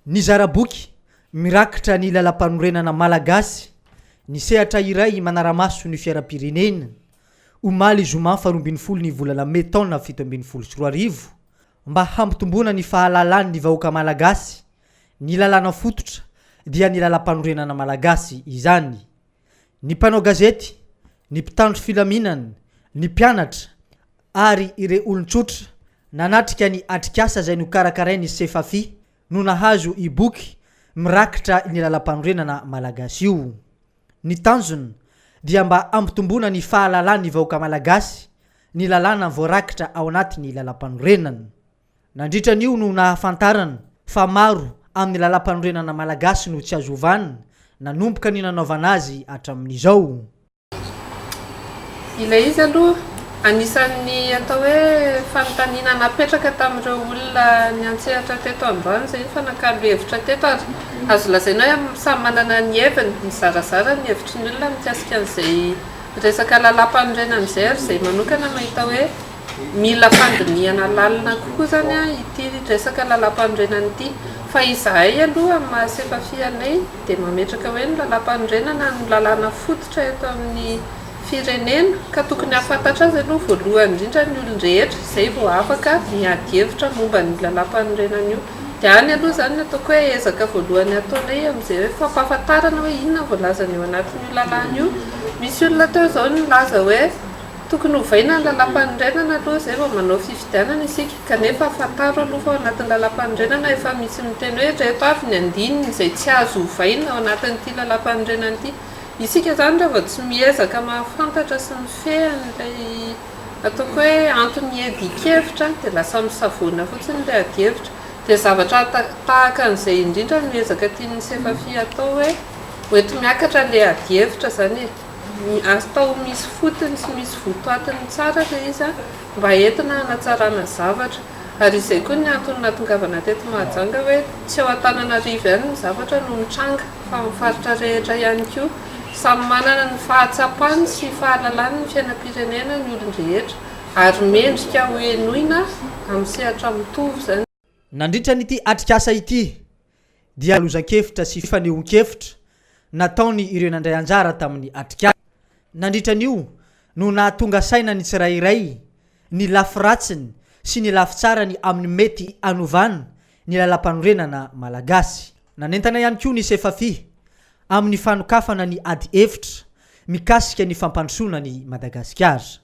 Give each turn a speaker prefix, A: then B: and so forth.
A: Nizara boky mirakitra ny lalampanorenana malagasy ny sehatra iray manara-maso ny fiaram-pirenena, omaly zoma faharoa ambin'ny folo ny volana mey taona 2017, mba hampitomboana ny fahalalan'ny vahoaka malagasy ny lalàna fototra dia ny lalampanorenana malagasy izany. Ny mpanao gazety, ny mpitandro filaminana, ny mpianatra ary ireo olon-tsotra nanatrika ny atrikasa izay nokarakarain'ny Sefafi no nahazo io boky mirakitra ny lalampanorenana malagasy io. Ny tanjona dia mba hampitomboana ny fahalalan'ny vahoaka malagasy ny lalàna voarakitra ao anatin'ny lalampanorenana. Nandritra an'io no nahafantarana fa maro amin'ny lalampanorenana malagasy no tsy azo ovana nanomboka ny nanaovana azy hatramin'izao.
B: Ilay izy aloha anisan'ny atao hoe fanontaniana napetraka tamin'ireo olona niantsehatra teto androany izay nifanakalo hevitra teto ary azo lazaina hoe samy manana ny heviny, mizarazara ny hevitry ny olona mikasika an'izay resaka lalàmpanorenana izay ary izay manokana mahita hoe Mila fandinihana lalina kokoa izany ity resaka lalàmpanorenana ity. Fa izahay aloha amin'ny maha Sefafi anay dia mametraka hoe ny lalàmpanorenana no lalàna fototra eto amin'ny firenena ka tokony hahafantatra azy aloha voalohany indrindra ny olon-drehetra izay vao afaka miady hevitra momba an'io lalàmpanorenana io. Dia any aloha izany ny ataoko hoe ezaka voalohany ataonay amin'izay hoe fampahafantarana hoe inona no voalazana eo anatin'io lalàna io. Misy olona teo izao nilaza hoe. Tokony hovaina ny lalampanorenana aloha izay vao manao fifidianana isika, kanefa fantaro aloha fa ao anatin'ny lalampanorenana efa misy miteny hoe ireto avy ny andininy izay tsy azo ovaina ao anatin'ity lalampanorenana ity. Isika izany raha vao tsy miezaka mahafantatra sy mifehy an'ilay ataoko hoe antony hiadian-kevitra dia lasa misavoana fotsiny ilay adihevitra. Dia zavatra tahaka an'izay indrindra no ezaka tian'ny Sefafi atao hoe hoenti-miakatra ilay adihevitra izany e. Atao misy fotony sy misy votoatiny tsara ilay izy mba entina hanatsarana zavatra. Ary izay koa ny antony nahatongavana teto Mahajanga hoe tsy ao Antananarivo ihany ny zavatra no mitranga fa amin'ny faritra rehetra ihany koa. Samy manana ny fahatsapany sy fahalalany ny fiainam-pirenena ny olon-drehetra ary mendrika hohenoina amin'ny sehatra mitovy izany.
A: Nandritra an'ity atrikasa ity dia lozan-kevitra sy fanehoan-kevitra nataony ireo nandray anjara tamin'ny atrikasa. Nandritra an'io no nahatonga saina ny tsirairay ny lafy ratsiny sy ny lafy tsarany amin'ny mety hanovana ny lalàmpanorenana malagasy. Nanentana ihany koa ny Sefafi amin'ny fanokafana ny ady hevitra mikasika ny fampandrosoana an'i Madagasikara.